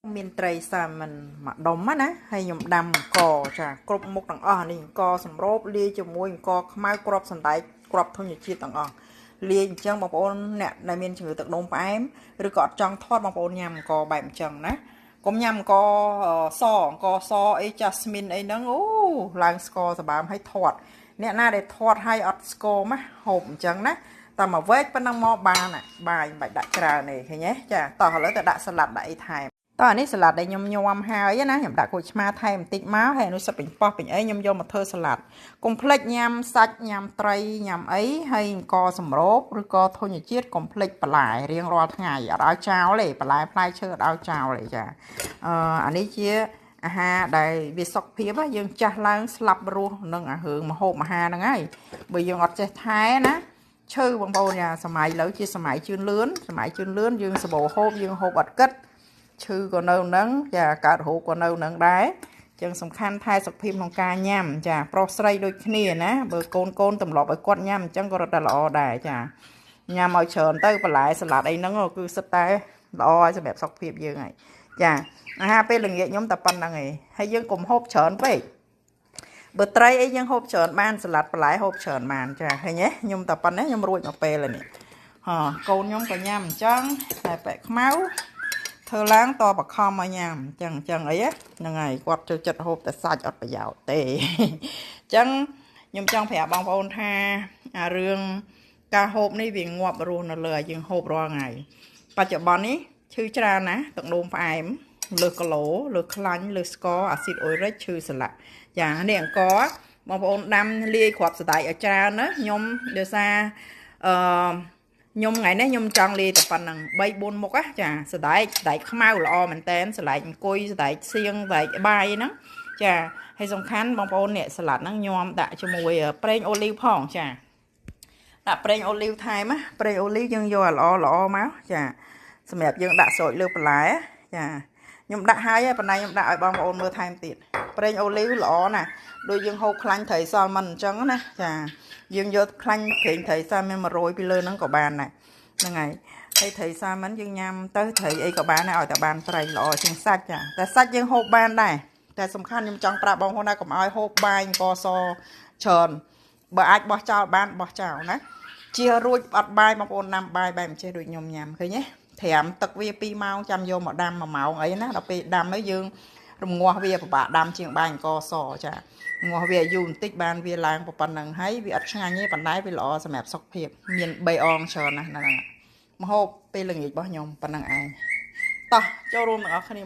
មានត្រីសាមិនមួយដុំណាហើយខ្ញុំដាំអង្គចាគ្រប់មុខទាំងអស់នេះអង្គសម្រូបលាយជាមួយអង្គខ្មៅគ្រាប់សណ្តែកគ្រាប់ធញ្ញជាតិទាំងអស់លាយអញ្ចឹងបងប្អូនអ្នកដែលមានជំងឺទឹកនោមផ្អែមឬក៏អត់ចង់ធាត់បងប្អូនញ៉ាំអង្គបែបអញ្ចឹងណាកុំញ៉ាំអង្គសអង្គសអីចាស្មីនអីហ្នឹងអូឡើងស្ករសម្បើមឲ្យធាត់អ្នកណាដែលធាត់ឲ្យអត់ស្ករម៉ាហូបអញ្ចឹងណាតែមួយវែកប៉ុណ្ណឹងមកបានបាយមិនបាច់ដាក់ច្រើនទេឃើញទេចាតោះឥឡូវទៅដាក់សាឡាត់ដាក់អីថែមតោះអានេះសាឡាត់ដែលខ្ញុំញ៉ាំហើយណាខ្ញុំដាក់ក្រូចឆ្មាថែមបន្តិចមកហើយនោះសិតពេញប៉ោះពេញអីខ្ញុំយកមកធ្វើសាឡាត់កុំភ្លេចញ៉ាំសាច់ញ៉ាំត្រីញ៉ាំអីហើយអង្គសម្រូបឬក៏ធញ្ញជាតិកុំភ្លេចបន្លែរៀងរាល់ថ្ងៃអត់ឲ្យចោលទេបន្លែផ្លែឈើអត់ឲ្យចោលទេចាអានេះជាអាហារដែលវាសុខភាពយើងចាស់ឡើងស្លាប់រស់នឹងអារឿងមហូបអាហារហ្នឹងហើយបើយើងអត់ចេះថែណាឈើបងប្អូនយ៉ាសម័យឥឡូវជាសម័យជឿនលឿនសម័យជឿនលឿនយើងសបោហូបយើងហូបអត់គិតឈឺក៏នៅនឹងចាកើតរោគក៏នៅនឹងដែរចឹងសំខាន់ថែសុខភាពក្នុងការញ៉ាំចាប្រុសស្រីដូចគ្នាណាបើកូនកូនទម្លាប់ឲ្យគាត់ញ៉ាំអញ្ចឹងក៏រត់តែល្អដែរចាញ៉ាំឲ្យច្រើនទៅបន្លែសាឡាត់អីហ្នឹងគឺសិតតែល្អឲ្យសម្រាប់សុខភាពយើងហើយចាអាហារពេលល្ងាចខ្ញុំតែប៉ុណ្្នឹងឯងហើយយើងកុំហូបច្រើនពេកបើត្រីអីយើងហូបច្រើនបានសាឡាត់បន្លែហូបច្រើនបានចាឃើញទេខ្ញុំតែប៉ុណ្ណេះខ្ញុំរួចមកពេលហើយនេះហ៎កូនខ្ញុំក៏ញ៉ាំអញ្ចឹងតែប៉ែកខ្មៅធ្វើឡើងតបខំឲ្យញ៉ាំអញ្ចឹងអីហ្នឹងហើយគាត់ចូលចិត្តហូបតែសាច់អត់ប្រយោជន៍ទេអញ្ចឹងខ្ញុំចង់ប្រាប់បងប្អូនថាអារឿងការហូបនេះវាងាប់រស់នៅលើឲ្យយើងហូបរាល់ថ្ងៃបច្ចុប្បន្ននេះឈឺច្រើនណាស់ទឹកនោមផ្អែមលើសគីឡូលើសខ្លាញ់លើសស្ករអាស៊ីតអ៊ុយរិចឈឺសន្លាក់ចានេះអង្គបងប្អូនដាំលាយគ្រាប់សណ្តែកឲ្យច្រើនណាខ្ញុំដោយសារអឺខ្ញុំថ្ងៃនេះខ្ញុំចង់លាយតែប៉ុណ្្នឹង3 4មុខណាចាសណ្តែកខ្មៅល្អមែនតែនសណ្តែកអង្គុយសណ្តែកសៀងសណ្តែកបាយហ្នឹងចាហើយសំខាន់បងប្អូននេះសាឡាត់ហ្នឹងញ៉ាំដាក់ជាមួយប្រេងអូលីវផងចាដាក់ប្រេងអូលីវថែមណាប្រេងអូលីវយើងយកឲ្យល្អល្អមកចាសម្រាប់យើងដាក់ស្រូចលើបន្លែចាខ្ញុំដាក់ហើយប៉ុន្តែខ្ញុំដាក់ឲ្យបងប្អូនមើលថែមទៀតប្រេងអូលីវល្អណាស់ដូចយើងហូបខ្លាញ់ត្រីសាល់មិនអញ្ចឹងណាចាយើងយកខ្លាញ់ប្រេងត្រីសាល់មិន100ពីលើហ្នឹងក៏បានដែរហ្នឹងហើយហើយត្រីសាល់មិនយើងញ៉ាំទៅត្រីអីក៏បានដែរឲ្យតែបានត្រីល្អជាងសាច់ចាតែសាច់យើងហូបបានដែរតែសំខាន់ខ្ញុំចង់ប្រាប់បងប្អូនថាកុំឲ្យហូបបាយអង្គសច្រើនបើអាចបោះចោលបានបោះចោលណាជារួចអត់បាយបងប្អូនដាំបាយបែបមិនចេះដូចខ្ញុំញ៉ាំឃើញទេត្រាំទឹកវា2ម៉ោងចាំយកមកដាំ1ម៉ោងអីណាដល់ពេលដាំហើយយើងរងាស់វាពិបាកដាំជាងបាយអង្គសចាងាស់វាយូរបន្តិចបានវាឡើងប៉ុណ្្នឹងហើយវាអត់ឆ្ងាញ់ទេប៉ុន្តែវាល្អសម្រាប់សុខភាពមាន3អងច្រើនណាស់ហ្នឹងម្ហូបពេលល្ងាចរបស់ខ្ញុំប៉ុណ្្នឹងឯងតោះចូលរួមទាំងអស់គ្នា